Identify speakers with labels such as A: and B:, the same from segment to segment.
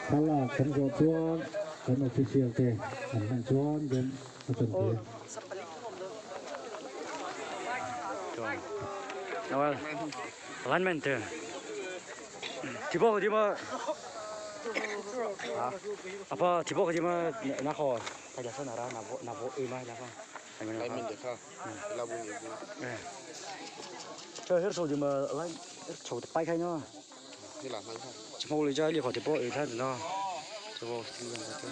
A: Thlalak kan zawh chuan kan official te an hman chuan game a tan thei.
B: Alignment te Thibaw dima apa Thibaw dima na kho ta ja na ra na bo na bo e ma la kho
C: Alignment te kha la bu ni bu
B: cho her so dima line chho te pai khai no
C: ni la mai kha
B: chmo le ja li kho te bo e tha no cho bo si yang te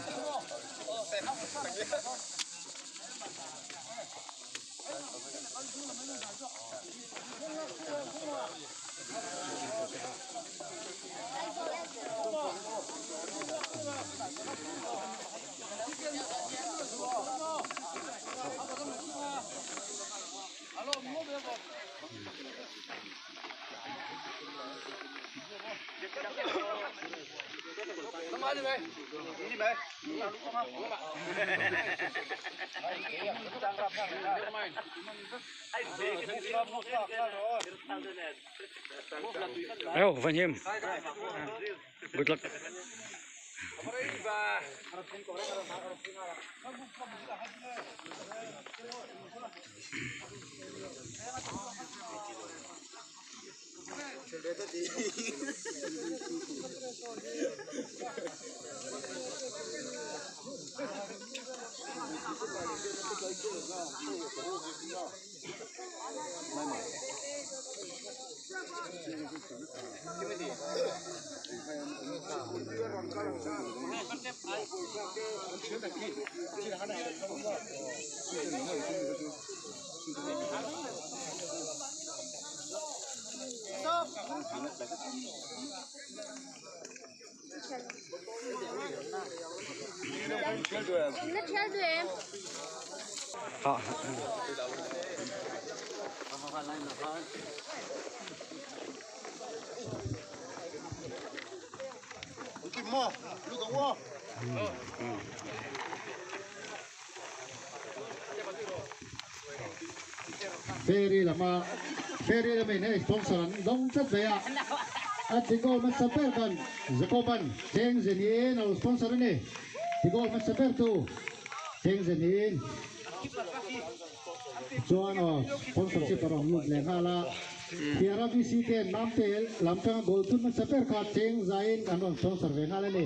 B: Ayo, Van Him. Good luck. Ah.
A: Ferry lama Ferry lamin hei sponsor an dawng tlat mai a, a ti goal hmasa ber kan Jacob-a'n cheng zenin a lo sponsor a ni. Ti goal hmasa ber tu cheng zenin chuan aw sponsorship a rawn lut leh nghal a, Fiara VC ten Mamte lam tanga goal thun hmasa ber kha cheng zaiin an rawn sponsor ve nghal a ni.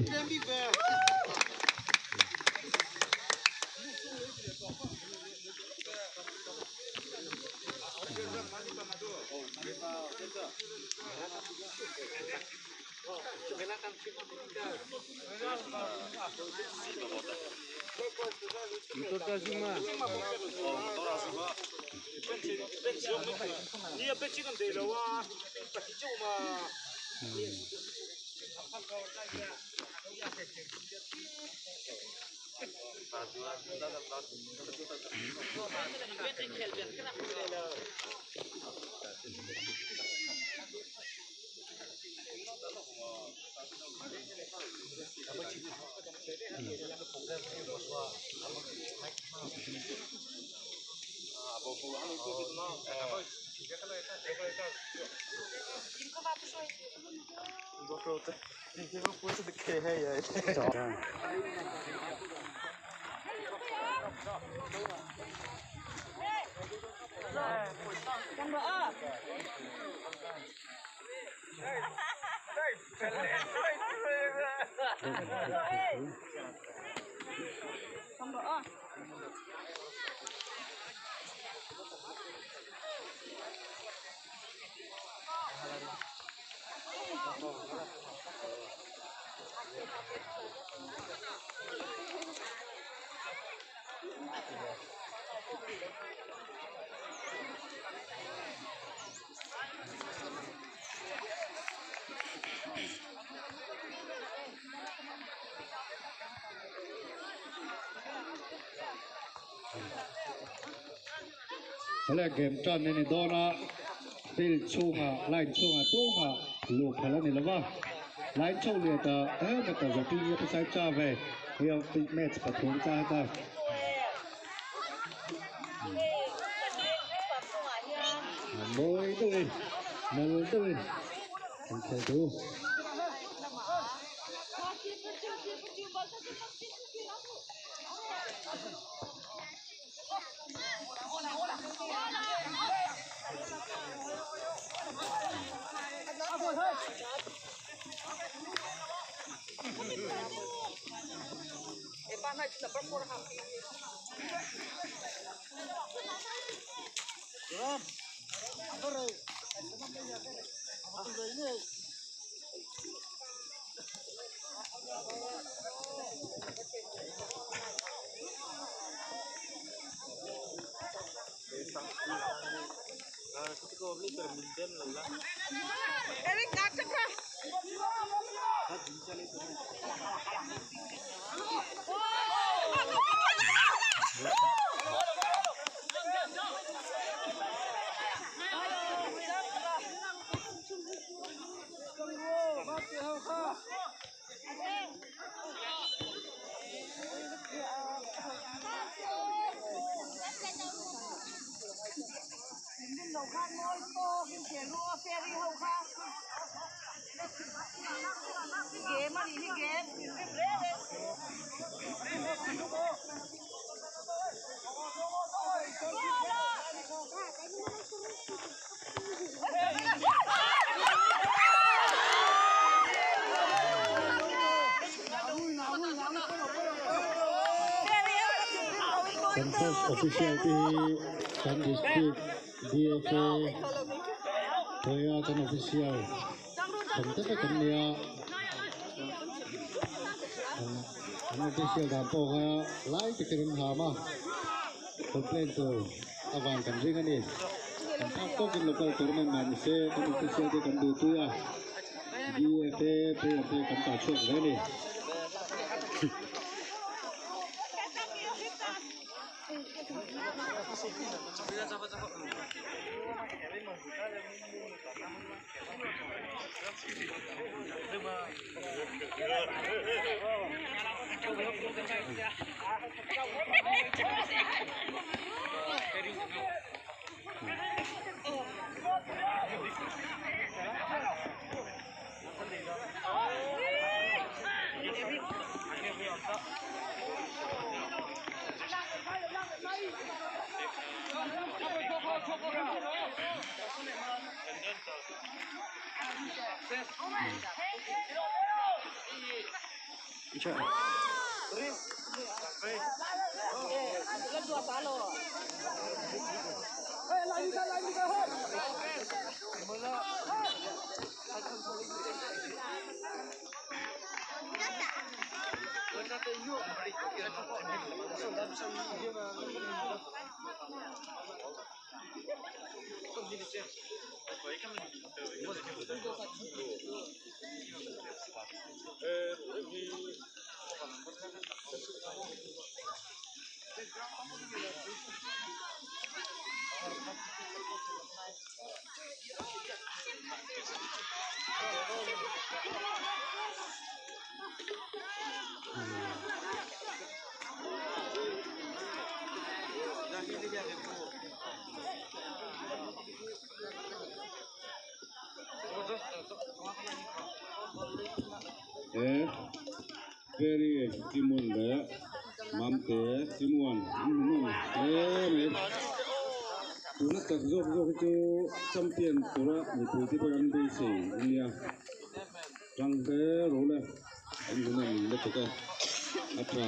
A: Helai game tan a ni dawn a. Field chhungah line chhungah tumah luh phal a ni lo va, line chho lian ta em a ta zatin nge pasai cha ve hei match pathum cha heta. Mawi deuhin nal deuhin an khel tu. Kan first official te hi kan district DFA hnuaia kan official tam tak vek an ni a an official dan pawh kha lai takin an hlam a complaint tur a van kan ring a ni kan phak tawkin local tournament mah ni se kan official te kan duhpui a DFA player te kan tah chhuak ve a ni.
D: He Ferry Timun leh Mamte Timuan an hmu nawm hle mai. Tuna tak zawk zawk hi chu champion tura mipui te pawh an beisei a nia. Tang hle ro le an hmu nawm lutuk a, a tha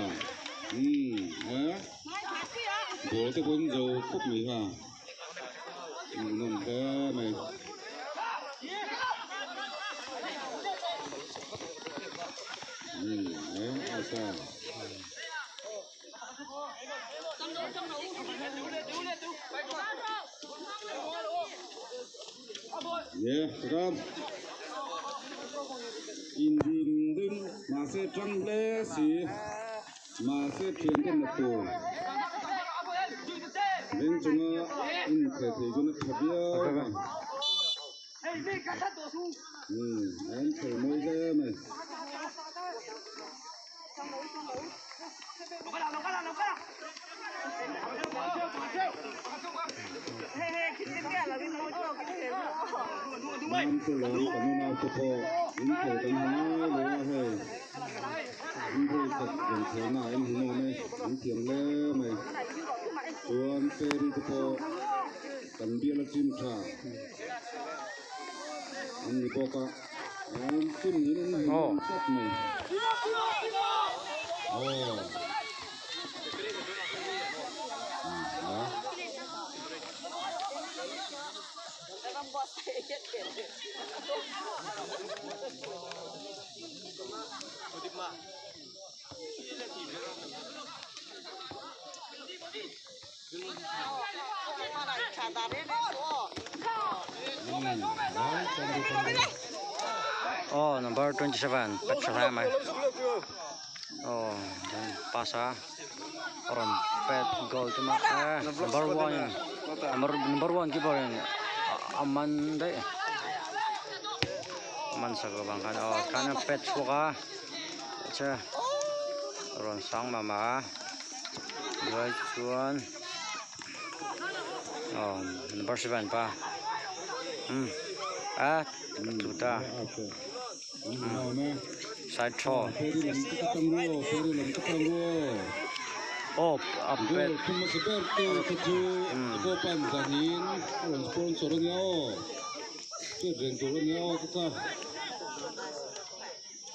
D: umm a ball te pawh an zo khawp mai kha an hmu nawm hle mai. Umm e a tha. Ye ram in dim dim mahse tang hle si mahse thian te na tur veng chunga in thei thei chu na tha viau a. Hmm, an khel mawi hle mai. Mamte lam kan unaute pawh in khel kan hmu ngai lo a hei. In vawi khat rawn khelna ah in hmuhnawm e, in thiam hle mai. Chuan ferry te pawh kan bial a chim tha an ni bawk a, an chim niin an hmuhnawm tlat mai. Aw.
B: Oh, number 27, Petra mai. Oh, pass a. Ron pet goal tuma. Number 1. Number 1 keeper in aman dai. Aman sa ko bang khan. Oh, kan pet chhuak a. Che. Ron sang mama. Duai chuan. Oh, number 7 pa. A tuta. Side throw. Oh, a pet.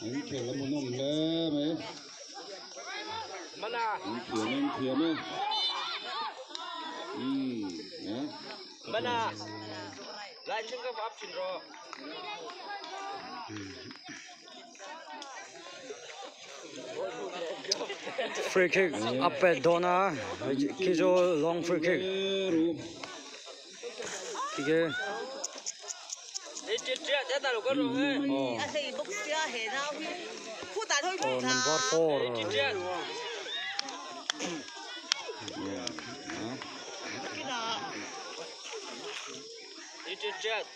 D: An khel a hmuhnawm hle mai. An thiam a, an thiam a. Umm a.
B: Free kick a pet dawn a khi chu long free kick khi khi oh number 4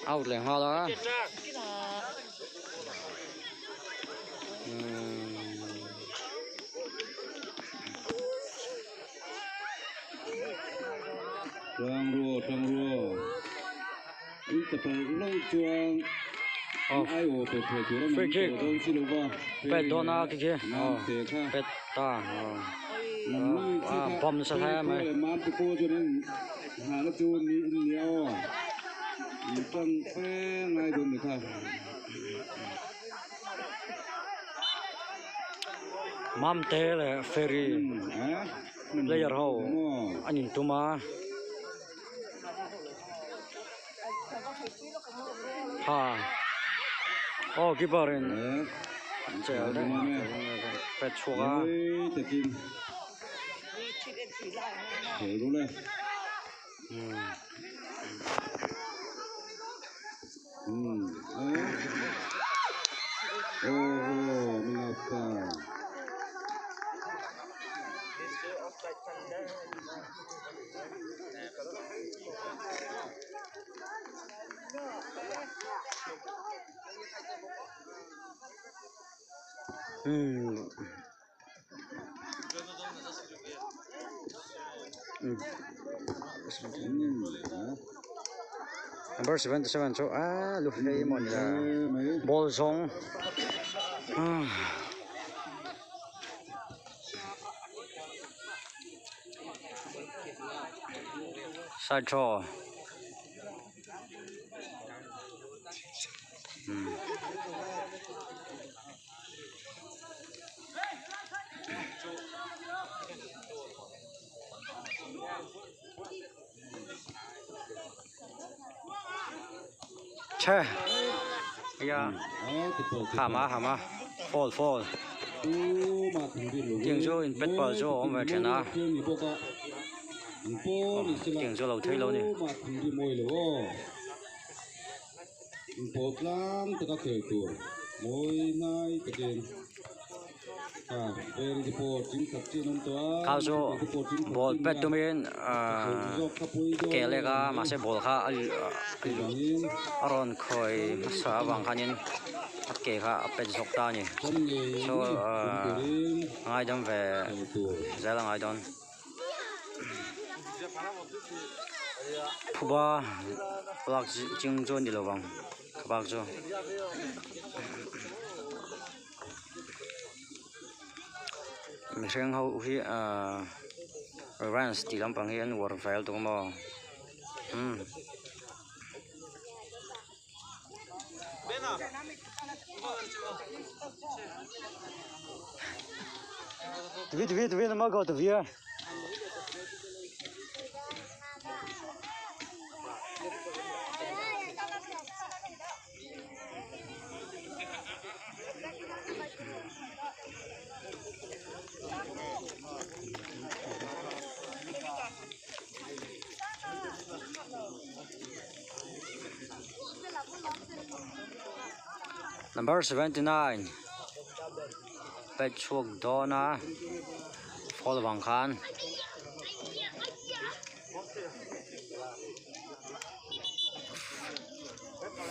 B: out leh nghal a.
D: Tang ruo tang ruo in ta pal lo chuan ai aw pe thei tur a
B: Free kick.
D: dawn si lo va
B: Pet dawn a khi khi
D: Mam te kha
B: pet ta
D: lam lui chi kha
B: bom nasa hle mai.
D: Mam te pawh chuan in nghahna chu ni in nia aw in tang fe ngai dawn ni kha.
B: Mamte leh ferry player ho an in tum a ha aw keeper in chel daih pet chhuak a. Number 77 chu a lu hlei maw ni la ball zawng side throw. Che ya hama hama fall fall tiang chu in pet pal chu a awm ve then a tiang chu a lo thei lo a ni. Kha chu ball pet tumin ahh ke lek a mahse ball kha a a rawn khawi hmasa avang khanin a ke kha a pet zawk ta a ni so ahh a ngaidam ve zel a ngai dawn. Phuba lak ching chu a ni lovang khabak chu. Mihring ho hi ahh rans tih lampang hi an uar vel tuk maw umm. Number 79 pet chhuak dawn a foul vang khan.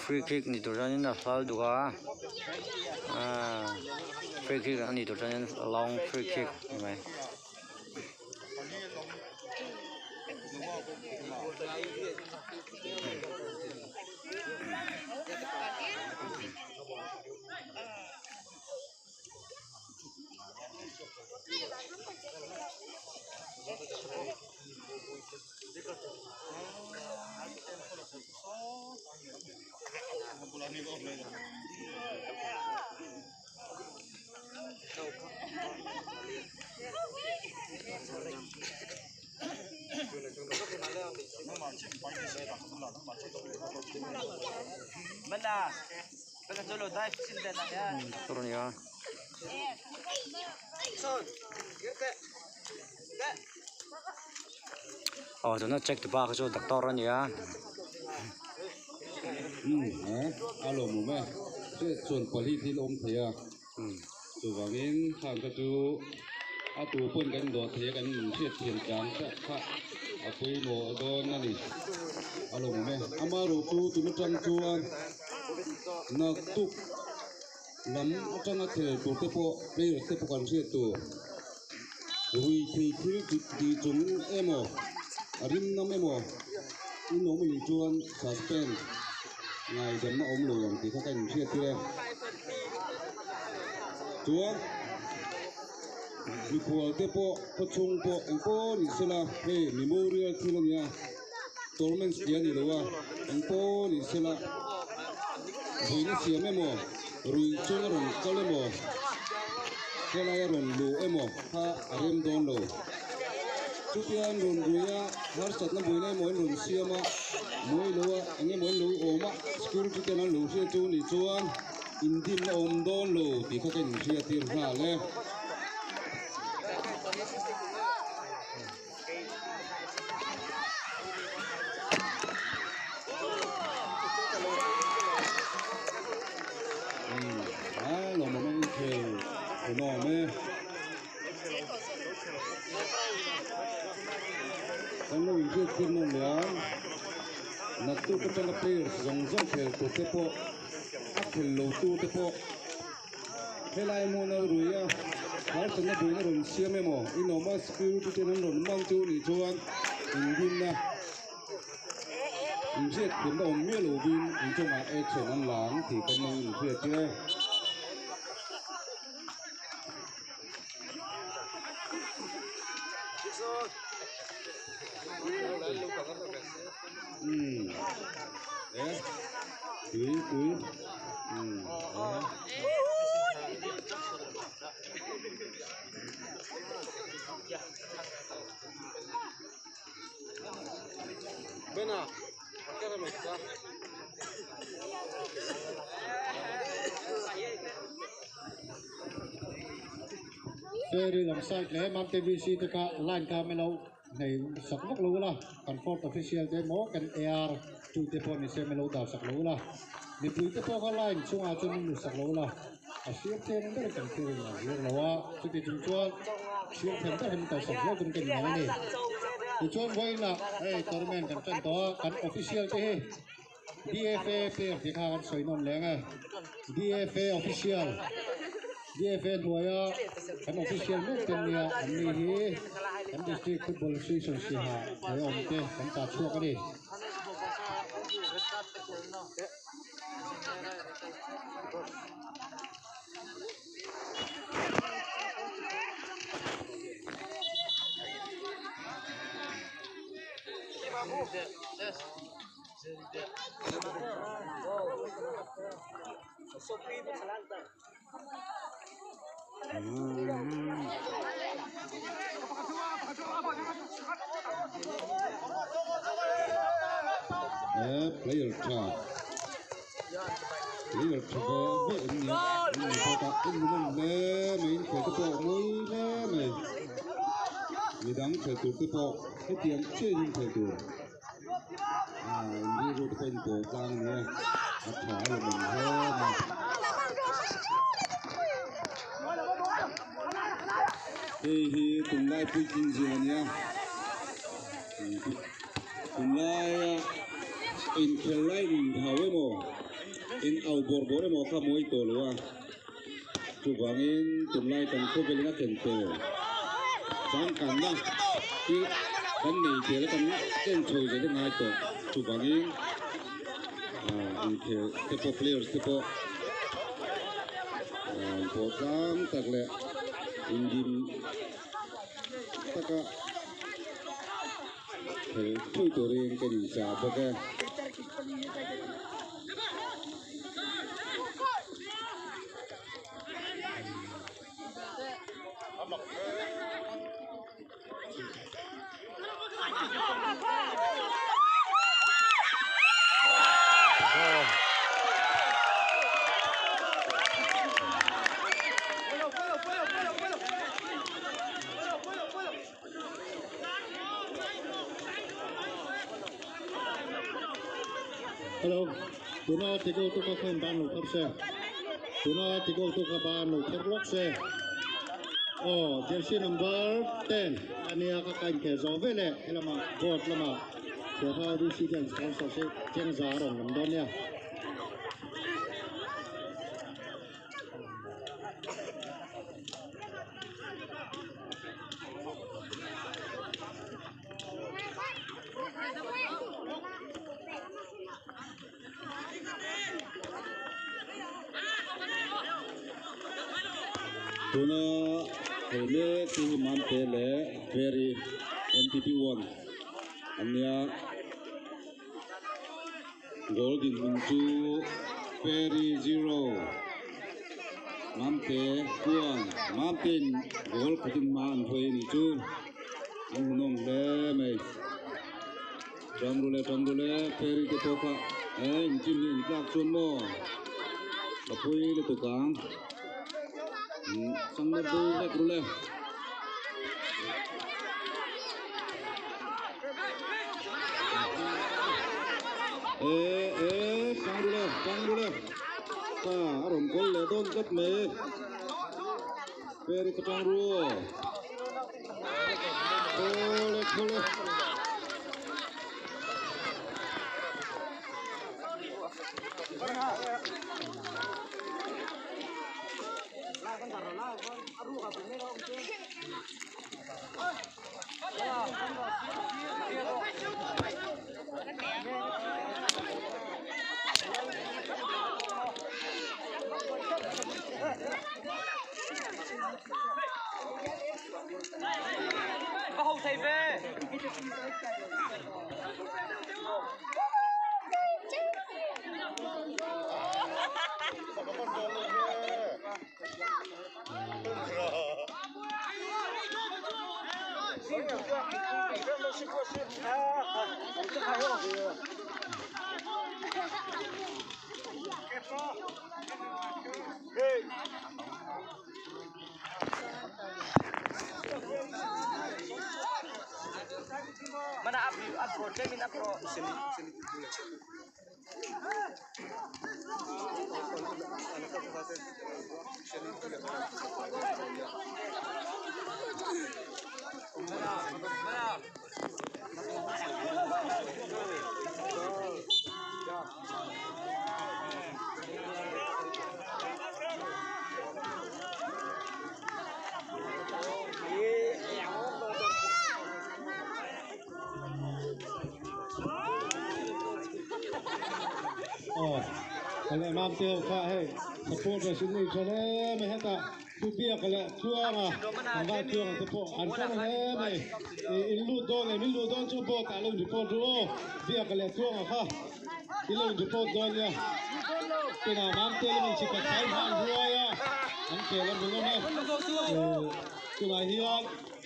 B: Free kick ni tur chuanin a hal duk a ahh free kick a ni tur chuanin long free kick ni mai. Aw tuna check tu pa kha chu doctor a ni a.
D: Umm a a lawmawm e hriat chuan pali thil awm thei a chuvangin khang kha chu a tu pawn kan dawh thei a kan hriat thiam tlang chiah kha a pawimawh dawn a ni a lawmawm e amaherawh chu tun atang chuan naktuk lam atanga khel tur te pawh players te pawh kan hriat tur rui thei thil tih chung emaw a rim ngam emaw in awm anih chuan suspend ngaidamna awm lo ang tih kha ka inhriat tir e. Chuan mikhual te pawh khawchhung pawh engpawh ni sela hei memorial thil a nia tournament tih a ni lo a engpawh ni sela vawiin a siam emaw ruih chung a rawn kal emaw helai a rawn luh emaw kha a rem dawn lo. Chutia an rawn rui a, harsatna buaina emaw an rawn siam a, mawi lo a, eng emaw an lo awm a, security ten an lo hriat chu nih chuan indimna awm dawn lo tih kha ka inhriat tir nghal e. A lawmawm a inkhel hmuhnawm e. Kan lo inhriat tir nawm leh a, naktuk atanga players zawng zawng khel tur te pawh a khel lo tu te pawh helai hmun a rui a, harsatna buaina rawn siam emaw inawma security ten an rawn man chu nih chuan inrinna inhriat thiamna awm miah lovin inchungah action an la ang tih kan lo inhriat tir e. Um e tui tui um e
A: Ferry lam side leh Mamte VC te kha line kha milo nei sak vak lo ula kan fourth official te emaw kan AR tu te pawh ni se milo dah sak lo ula mipui te pawh kha line chungah chuan min lut sak lo ula. A sir tlem ber kan thlir in a zir lo a, chuti chung chuan sir thiam tak in kalsak zel tum kan inang a ni. Tichuan vawiinah hei tournament kan tan tawh a, kan official te hi DFA player tih kha kan sawi nawm leng e. DFA official, DFA hnuaia kan official mek te an nia, an ni hi kan district football association siaha hnuaia awm te kan tah chhuak a ni.
D: Player tha player tha ve ve an nia an ni bawk a en hmuhnawm hle mai in khel te pawh mawi hle mai midang khel tur te pawh hetiang chiah in khel tur ah in rilru te pawh in pawl tlang a nia a tha a lawmawm hle mai. Hei hi tunlai puitling zir a nia tunlaia inkhel lai inhau emaw in au bawr bawr emaw kha mawi tawh lo a chuvangin tunlai kan khawvelin a ken tel changkanna hi kan nei tel a kan ken chho zel a ngai tawh chuvangin inkhel te pawh players te pawh pawh tlang tak leh indim taka khel thui turin kan inchah bawk e.
A: Hello, tuna ti goal tu kha khan ban lo thar se. Tuna ti goal tu kha ban lo thar lawk se. Aw, jersey number 10 ania ka kain khe zo vele helama board lama Thiaha DC ten sponsorship chengza a rawn lam dawn nia.
D: Tuna thei mek hi Mamte leh Very MPP 1 an nia. Goal dinhmun chu Very 0 Mamte 1 Mamtein goal khatin hma an hruai a nih chu an hmuhnawm hle mai. Tang rule tang rule ferry te pawh kha e in team hi in tlak chuan maw ka pui lutuk ang chang na deuh vek rule. E e tang rule tang rule ka a rawn goal leh dawn tlat mai ferry ka tang ru. Khawle khawle. Aw kale mam te ho kha hei supporters in nei tha hle mai hetah thu biak leh tluanga an vai tluanga te pawh an tlang hle mai ih in lut dawn em in luh dawn chu board ah lo in report ru aw biak leh tluanga kha in lo in report dawn nia tunah mam te lamin chikhat fai hman ruai a an khel a hmunawm e ih tunah hian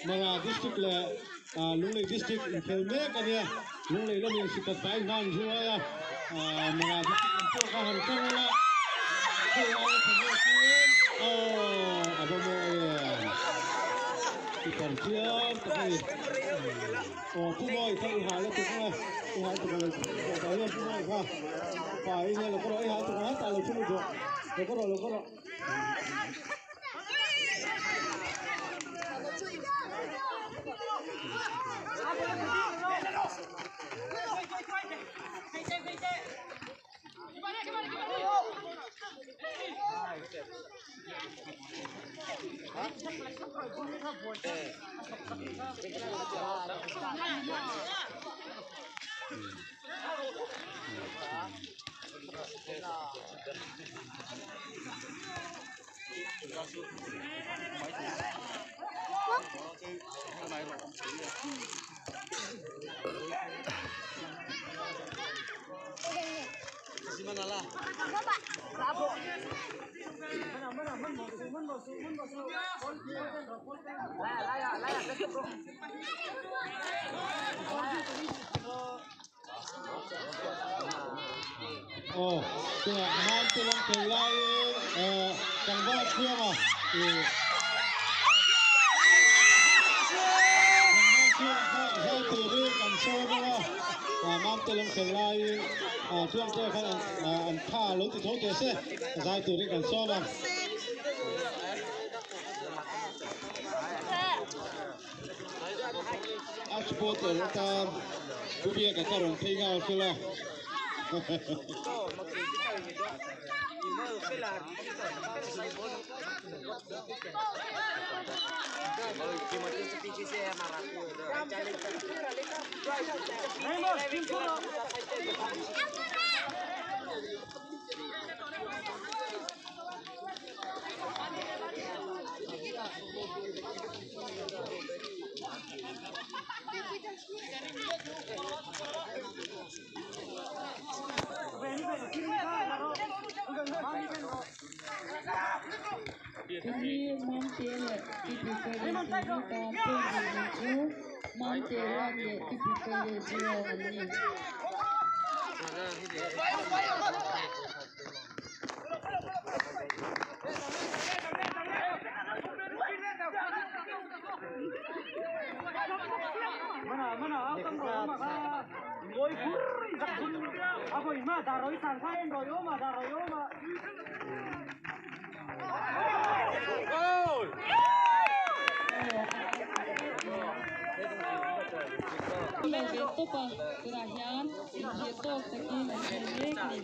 D: Mara district leh Lunglei district inkhel mek a nia Lunglei lamin sikhat fai hman ruai a Mara district lam pawh kha han tang ila hei aia tha zawk chuan aw a va mawi em keeper chiang tak a ni aw Pu Mawi kha i hah lutuk ang e i hah lutuk ang e tah hian Pu Mawi kha pa i nia lo ka rawh i hah lutuk ang hetah lo thu lut rawh lo ka rawh lo ka rawh. Aw tunah mam te lam thei laiin tlangval chhuanga ih tlangval chhuanga kha zai turin kan sawm ang a mam te lam thei laiin chuang te khan an tha lo ti tho teh se zai turin kan sawm ang. A supporter atan Pu Biaka ka rawn phei nghal fel a.
E: Hi Mamte leh Pipi Kaile tih hi tan point lehnih chu Mamte 1 leh Pipi Kaile 0 an ni. Lo ve tawp a, tunah hian inhne tawk takin an khel mek a ni.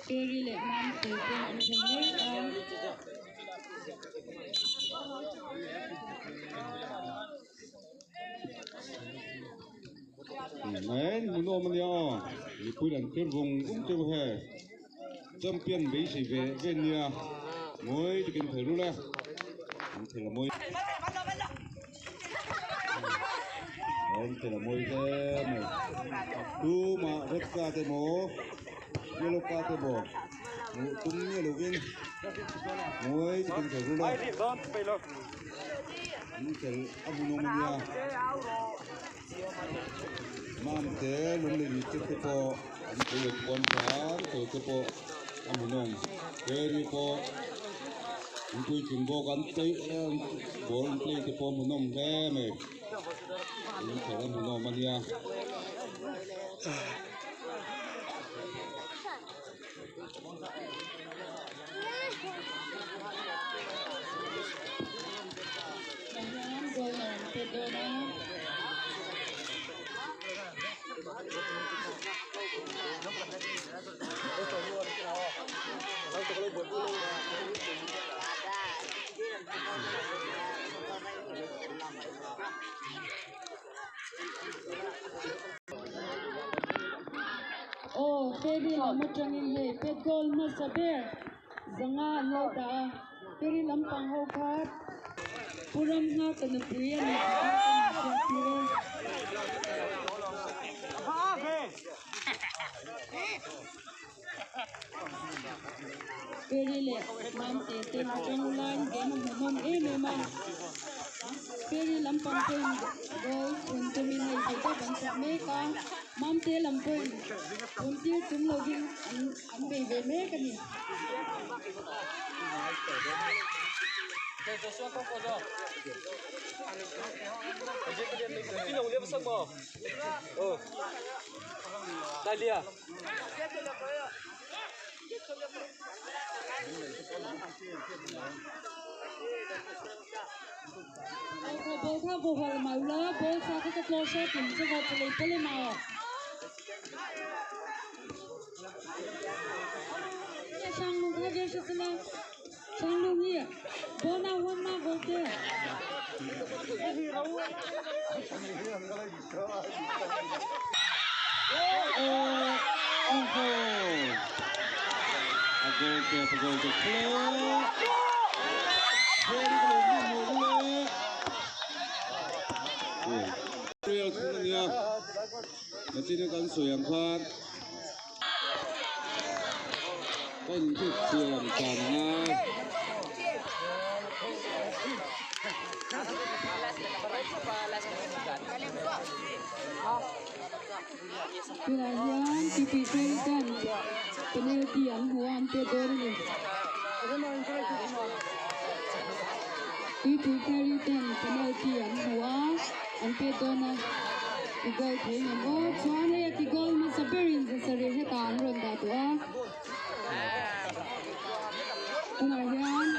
E: Peri leh Mamte te an hmu mek a.
D: Mai hmuhnawm a nia aw. Mipui an thlir vung vung cheu he. Champion beisei ve ve nia mawi takin thei rul e. An thil a mawi. An thil a mawi hle mai. Tumah red card emaw yellow card emaw hmuh tum nge lovin mawi takin thei rul e. An thil a hmuhnawm ania. Mamte lunglei te te pawh an pui pawn hram thei te pawh a hmuhnawm. Ferry pawh an puitling bawk an play ball an play te pawh a hmuhnawm hle mai. In khelh a hmuhnawm a nia.
E: Hian goal an pe dawn a. Aw ferry lam atangin hei pet goal hmasa ber zanga an lo dah a, ferry lampang ho kha Pu ram nghak ka nupui a nih tih kha ka inhriat tir e. Ferry leh Mamte te an tang laiin game a hmuhnawm em em a. Ferry lampang pawhin goal thun tumin hei thei tawp an chhuah mek a. Mamte lam pawhin thun tir tum lovin an bei ve mek a ni. Ball kha bo hwal mai ula ball sa kha ka tlaw hre tim che vawt che lei pawh le mau. Shanglung kha ve hre sela Shanglung hi ball na huan ma goal te.
D: A goal te a goal te khle. Very goal ni mo le. Real thung ania. Nachin kan sawi ang khan ka inhriat chian dan a ngai.
E: Tunah hian titi President penalty an hmu a an pek dawn a ni. Titi President penalty an hmu a an pek dawn a ti goal thei ngem aw chuan hei a ti goal hmasa berin zasarih hetah an rawn dah tawh a tunah hian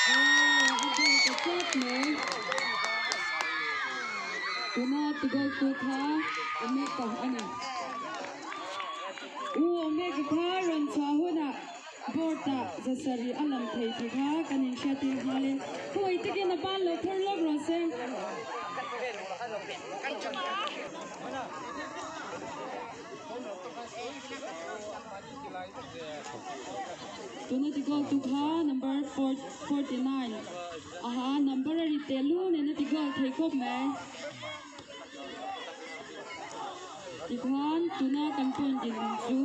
E: Aw a goal ta tlat mai. Tuna ti goal tu kha Omega a ni. U Omega kha rawn chhuah hunah board ah zasarih a lam thei tih kha kan inhriatir nghal e. Khawi takin a ban lo thar lawk rawh se. Tuna ti goal tu kha number 49 aha number a ri tel lu nen a ti goal thei khawp mai. Tikhan tuna kan point din ang chu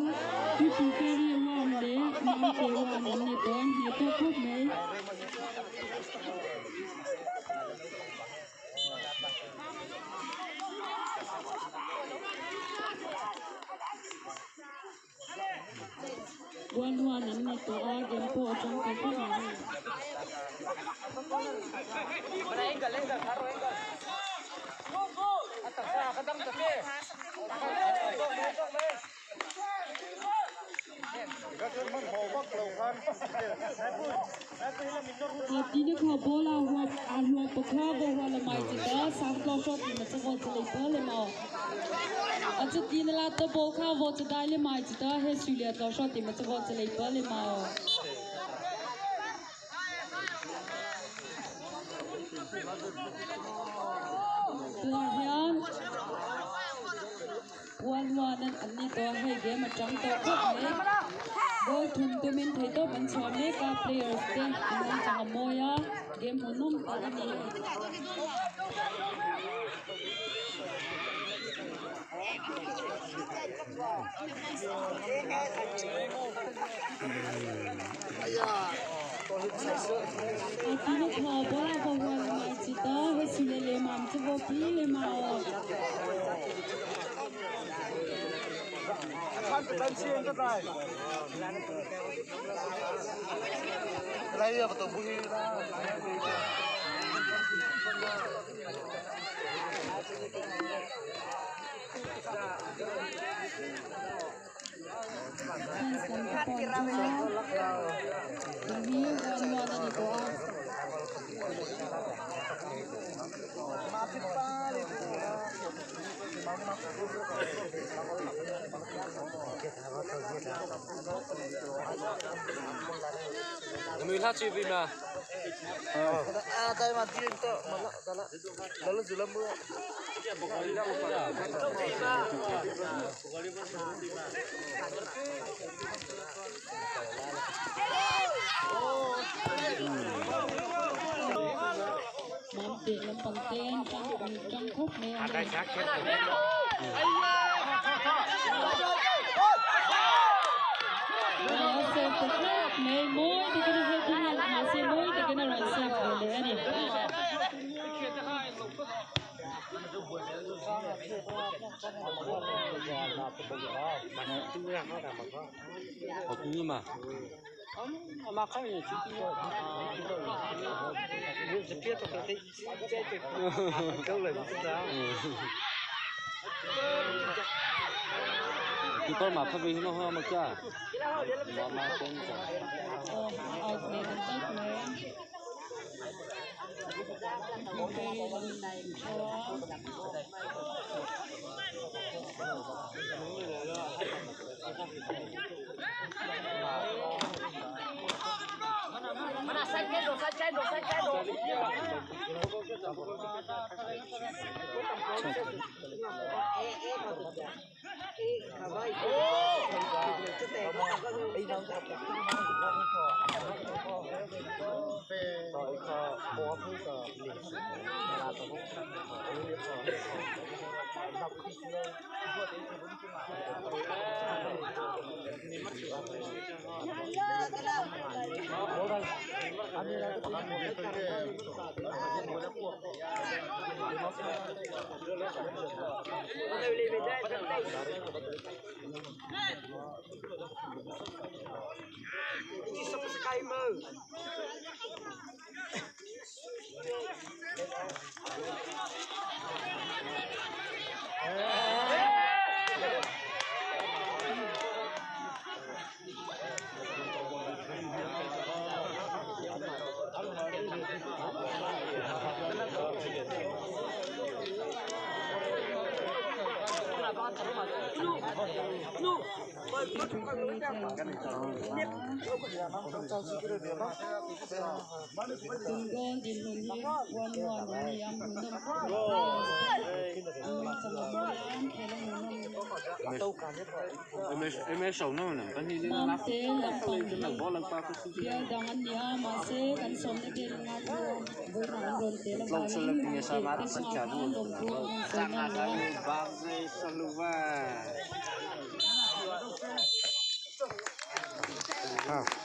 E: Tuipui Ferry 1 leh Mamte 1 an ni tawh an hneh tawh khawp mai. One one an ni tawh a game pawh a tang ta khawp mai hei. Tine kha ball a huap a hluap pakha bo hua lamai chi ta sang tlo shot ni ma chawo chalei pa le ma a chu tine la to ball kha wo chadai le mai chi ta he sui le tlo shot ni ma chawo chalei pa le ma. Tunah hian 1-1 an ni tawh a hei game atang tawh khawp mai goal thun tumin thei tawp an chhuah mek a players te an awm chang a mawi a game hmuhnawm tak a ni hei. Akina tha bola ba huan mai chita he sile le mam chu bo pi le ma o. Fans lam te pawh an ṭang a, tun hi 1-1 a ni tawh a. Mamte lampang te an ṭang an ṭang khawp mai a ni. A save ta tlat mai, mawi takin a heading a, mahse mawi takin a rawn save ve leh a ni. Aw out leh ta tlat mai. Ferry lamin an tho a. Tun goal dinhmun hi 1-1 an ni a, hmuhnawm khawp mai players te an nung chang a mawi a, an khel a hmuhnawm. Mamte lampang hi bial dang an ni a, mahse kan sawmna bial inga thu vawiinah an rawn tel avangin Mamte te chungah khan lawmthu an rawn sawi na a ni a.